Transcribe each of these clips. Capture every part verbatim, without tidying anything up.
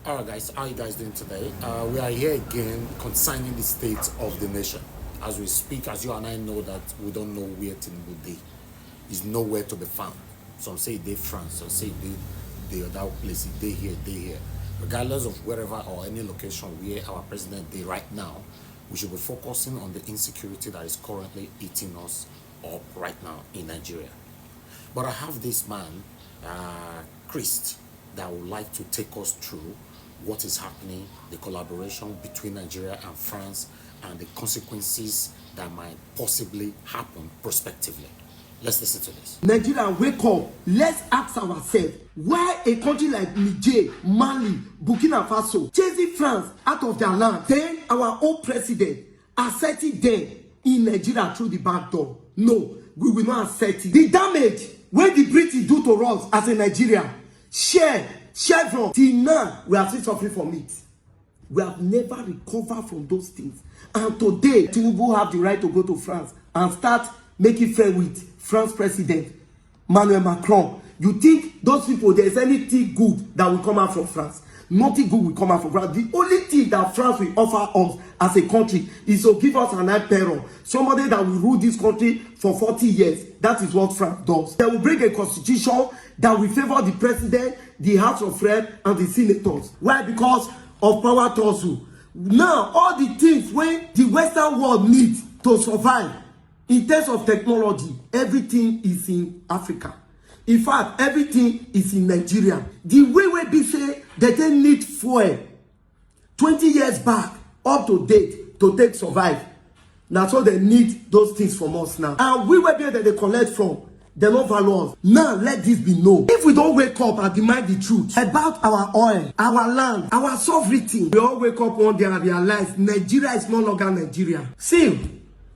All right, guys, how you guys doing today? Uh, we are here again concerning the state of the nation. As we speak, as you and I know that we don't know where Tinubu dey. He's nowhere to be found. Some say they France, some say they the other place, they here, they here. Regardless of wherever or any location where our president dey right now, we should be focusing on the insecurity that is currently eating us up right now in Nigeria. But I have this man, uh, Christ, that would like to take us through what is happening, the collaboration between Nigeria and France, and the consequences that might possibly happen prospectively. Let's listen to this. Nigeria, wake up. Let's ask ourselves why a country like Niger, Mali, Burkina Faso chasing France out of their land. Then our own president accepting them in Nigeria through the back door. No, we will not accept it. The damage wey the British do to us as a Nigeria, Shell, Chevron, till now, we are still suffering from it. We have never recovered from those things. And today, Tinubu have the right to go to France and start making friend with France president Emmanuel Macron. You think those people, there's anything good that will come out from France? Nothing good will come out from France. The only thing that France will offer us as a country is to give us an emperor, somebody that will rule this country for forty years. That is what France does. They will bring a constitution that will favor the president, the House of Rep, and the senators. Why? Because of power tussle. Now, all the things wey the Western world need to survive in terms of technology, everything is in Africa. In fact, everything is in Nigeria. The way wey be say they take need fuel twenty years back up to date to take survive, na so they need those things from us now. And we wey be dem dey collect from, they no value us. Now, let this be known. If we don't wake up and demand the truth about our oil, our land, our sovereignty, we all wake up one day and realize Nigeria is no longer Nigeria. See,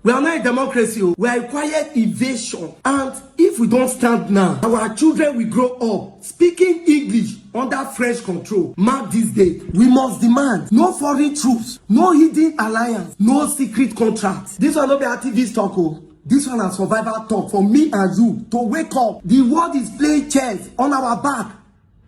we are not a democracy o. We are a quiet invasion. And if we don't stand now, our children will grow up speaking English under French control. Mark this date. We must demand no foreign troops, no hidden alliance, no secret contract. This one no be activist talk o. This one na survival talk for me and you to wake up. The world is playing chess on our back.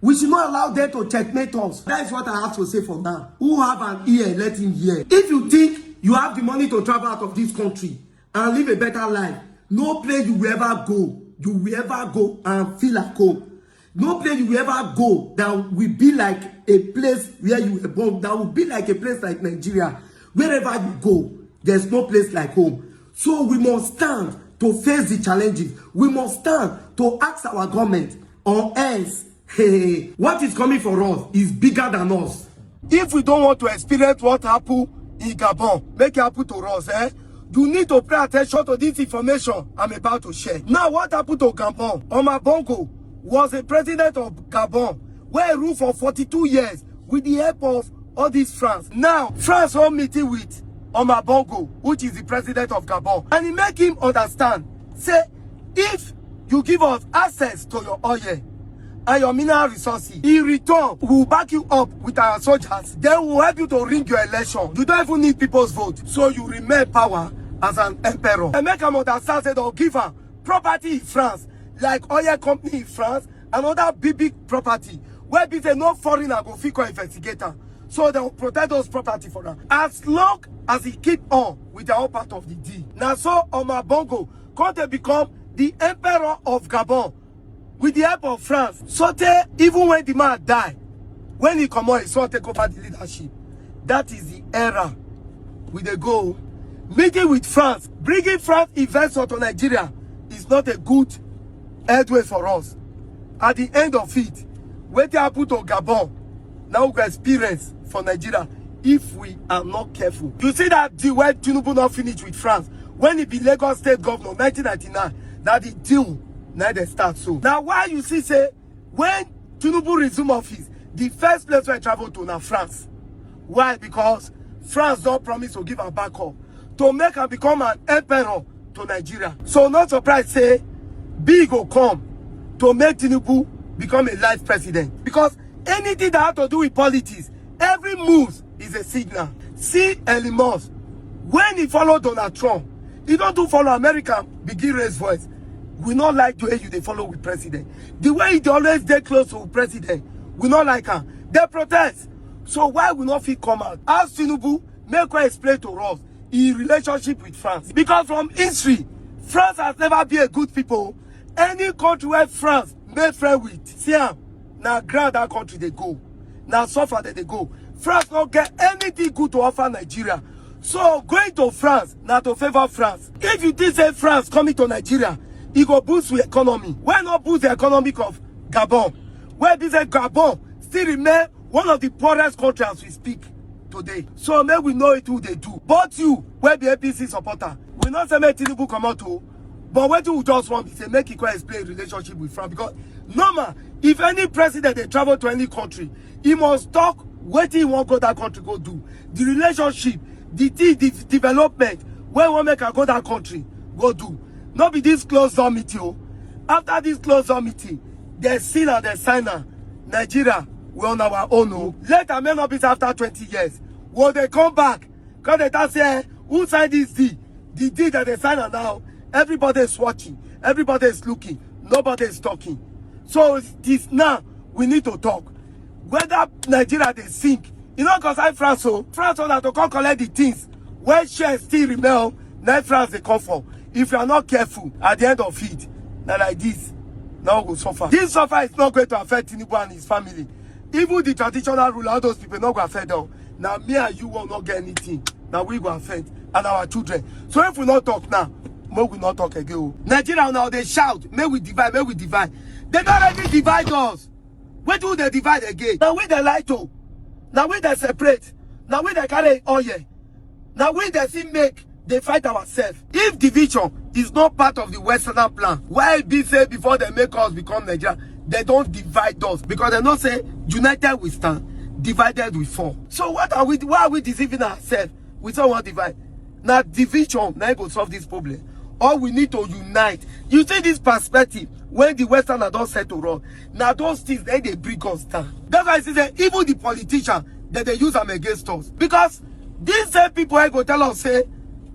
We should not allow them to checkmate us. That is what I have to say for now. Who have an ear, let him hear. If you think you have the money to travel out of this country and live a better life, no place you will ever go. You will ever go and feel at home. No place you will ever go that will be like a place where you were born, that will be like a place like Nigeria. Wherever you go, there's no place like home. So we must stand to face the challenges. We must stand to ask our government, or else, hey, what is coming for us is bigger than us. If we don't want to experience what happened in Gabon, make it happen to us, eh? You need to pay attention to this information I'm about to share. Now, what happened to Gabon? Omar Bongo was a president of Gabon, where he ruled for forty-two years with the help of all this France. Now, France hold meeting with Omar Bongo, which is the president of Gabon, and he make him understand, say, if you give us access to your oil and your mineral resources, in return, we will back you up with our soldiers. Then we will help you to rig your election. You don't even need people's vote, so you remain power as an emperor. And make am understand say they'll give am property in France, like oil company in France, and other big big property wey be say no foreigner go fit come investigate am. So they will protect those property for am as long as he keep on with the whole part of the deal. Na so Omar Bongo come to become the emperor of Gabon with the help of France. Sotey, even when the man die, when he comot, he son take over the leadership. That is the era we dey go. Meeting with France, bringing France investor to Nigeria is not a good headway for us. At the end of it, wetin happen to Gabon, now we go experience for Nigeria if we are not careful. You see that deal wey Tinubu not finish with France when he be Lagos State governor nineteen ninety-nine, na the deal na dey start so. Na why you see say when Tinubu resume office, the first place wey he travel to na France. Why? Because France don promise to give am backup to make am become an emperor to Nigeria. So no surprise say B go come to make Tinubu become a life president, because anything that have to do with politics, every move is a signal. See Elon Musk, when he follow Donald Trump, he don too follow America begin raise voice. We no like the way you dey follow with president. The way you dey always dey close to president, we no like am. Dey protest. So why we no fit come out? Ask Tinubu, make we explain to us his relationship with France. Because from history, France has never been a good people. Any country where France made friend with, see am, na ground that country dey go. Na suffer dem dey go. France no get anything good to offer Nigeria. So going to France na to favour France. If you think say France coming to Nigeria, e go boost the economy. Why not boost the economy of Gabon? Where be say Gabon still remain one of the poorest countries as we speak today. So make we know it who dey do. But you, wey be A P C supporter, we no say make Tinubu comot o. But wetin we just want be say make e come explain relationship with France, because normal, if any president dey travel to any country, he must talk wetin he wan go that country go do, the relationship, the thing, the development wey wan make am go that country go do. No be this close door meeting o. After this close door meeting, dem seal and dem sign am. Nigeria, we on our own o. Later, may not be after twenty years, we dey come back, come dey talk say, eh, who sign this deal? The deal that dem sign am now, everybody is watching, everybody is looking, nobody is talking. So this now, we need to talk. Whether Nigeria dey sink, e no concern France o. France own na to come collect the things wey share still remain o. Na France dey come for. If you are not careful, at the end of it, na like this, na we go suffer. This suffer is not going to affect Tinubu and his family. Even the traditional ruler, all those people no go affect them. Na me and you wey no get anything, na we go affect, and our children. So if we no talk now, make we no talk again o. Nigeria now dey shout, make we divide, make we divide. Dem don already divide us. Wetin we dey divide again? Na we dey light o. Na we dey separate. Na we dey carry oil. Na we dey still make dey fight ourselves. If division is not part of the Western plan, why be say before dem make us become Nigeria, dem don divide us? Because dem know say united we stand, divided we fall. So what are we, why are we deceiving ourselves? We say we wan divide. Na division na im go solve this problem. All we need to unite. You see this perspective wey the Westerners don set to run, na those things dem dey bring us down. That's why I see say even the politician dem dey use am against us, because these same people wey go tell us say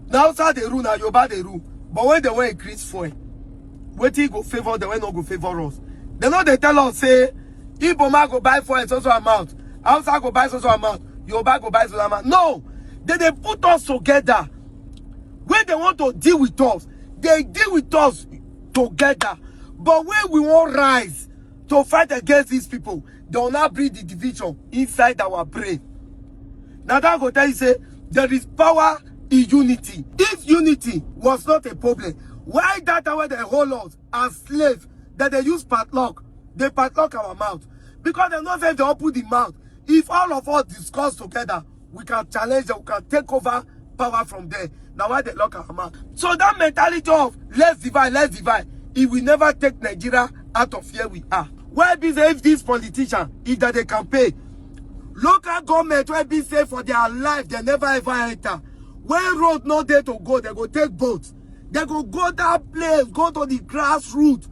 na Hausa dey rule, na Yoruba dey rule, but when dem wan increase fuel, wetin go favour dem, wey no go favour us? Dem no dey tell us say Igbo man go buy fuel so so amount, Hausa go buy so so amount, Yoruba go buy so so amount. No, dem dey put us together. When dem want to deal with us, dem deal with us together. But when we wan rise to fight against these people, dem go now bring the division inside our brain. Na that go tell you say there is power in unity. If unity was not a problem, why that time wey dem hold us as slave, dem dey use padlock, dey padlock our mouth? Because dem know say if dem open the mouth, if all of us discuss together, we can challenge them, we can take over power from them. Na why dem lock our mouth. So that mentality of let's divide, let's divide, e will never take Nigeria out of where we are. Why be say if this politician, if dem dey campaign, local government wey be say for their life dem never ever enter, when road no dey to go, dem go take boat, dem go go that place, go to the grassroots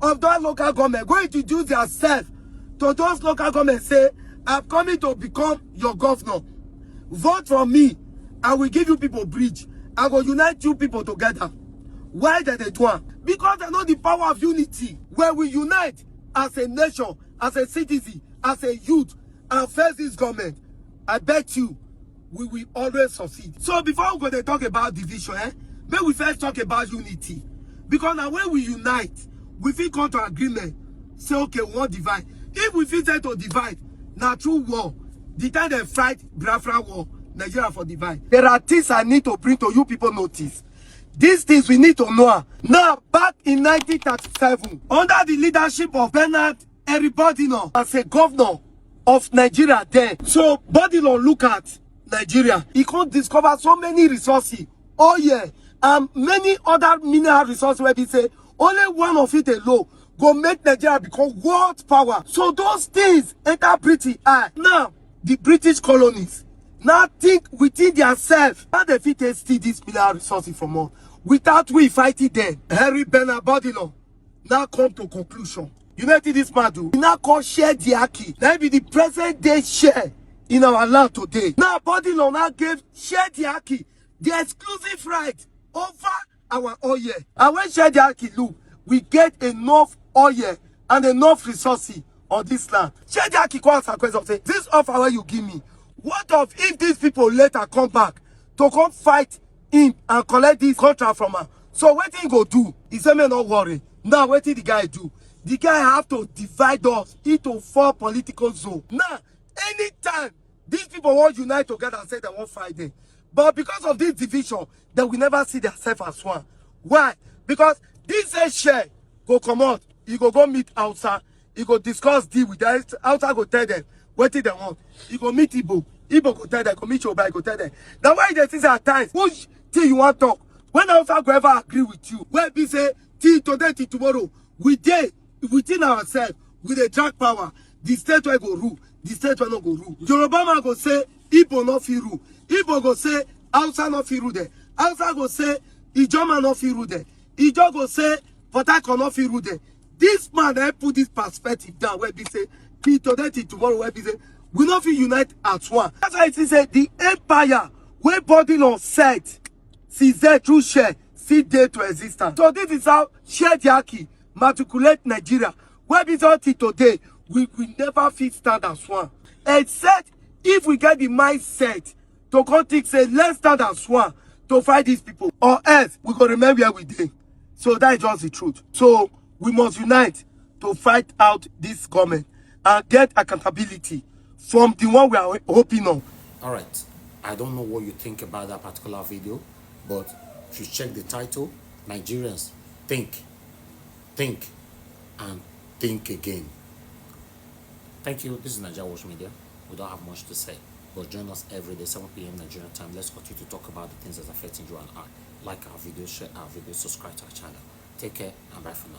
of that local government, go introduce theirself to those local government, say, "I'm coming to become your governor. Vote for me. I will give you people bridge. I go unite you people together." Why dem dey do am? Because dem know the power of unity. When we unite as a nation, as a citizen, as a youth, and face this government, I bet you we will always succeed. So before we go dey talk about division, eh, make we first talk about unity. Because na when we unite, we fit come to agreement, say, "Okay, we wan divide." If we fit try to divide, na through war. The time dem fight Biafra war, Nigeria for divide. There are things I need to bring to you people notice. These things we need to know am. Now, back in nineteen thirty-seven, under the leadership of Bernard Henry Badenoch as a governor of Nigeria then. So Badenoch look at Nigeria. He come discover so many resources, oil, and many other mineral resources wey be say only one of it alone go make Nigeria become world power. So those things enter Britain eye. Now, the British colonies now think within theirself how dem fit take steal this mineral resources from us without we fighting them. Henry Bernard Badenoch now come to conclusion. You know wetin this man do? He now come share the ackee. Na him be the present day share in our land today. Now Badenoch now give share the ackee, the exclusive right over our oil. And when share the ackee look, we get enough oil and enough resources on this land. Shey Jaki come ask am question say, this offer wey you give me, what of if these people later come back to come fight him and collect this contract from am? So wetin he go do? He say make no worry. Now wetin the guy do? The guy have to divide us into four political zone. Now, anytime these people wan unite together and say they wan fight them, but because of this division, they will never see themselves as one. Why? Because this same Shey go comot, he go go meet Hausa, he go discuss deal with them. Hausa go tell them wetin they want. He go meet Igbo, Igbo go tell them, go meet Yoruba, he go tell them. Na why they think say at times, which thing you wan talk? When Hausa go ever agree with you? Wey be say till today, till tomorrow, we dey within ourselves, we dey drag power. The state wey go rule, the state wey no go rule. Yoruba man go say Igbo no fit rule. Igbo go say Hausa no fit rule there. Hausa go say Ijeoma no fit rule there. Ijaw go say Port Harcourt no fit rule there. This man dey put this perspective down wey be say till today, till tomorrow, wey be say we no fit unite as one. That's why I see say the empire wey body don set since then through Shey still dey to existence. So this is how Shey Jaki matriculate Nigeria, wey be say till today we will never fit stand as one, except if we get the mindset to come think say let's stand as one to fight these people, or else we go remain where we dey. So that is just the truth. So we must unite to fight out this government and get accountability from the one we are hoping on. All right. I don't know what you think about that particular video, but if you check the title, Nigerians, think, think, and think again. Thank you. This is Naija Watch Media. We don't have much to say, but join us every day, seven p.m. Nigerian time. Let's continue to talk about the things that are affecting you and I. Like our videos, share our videos, subscribe to our channel. Take care and bye for now.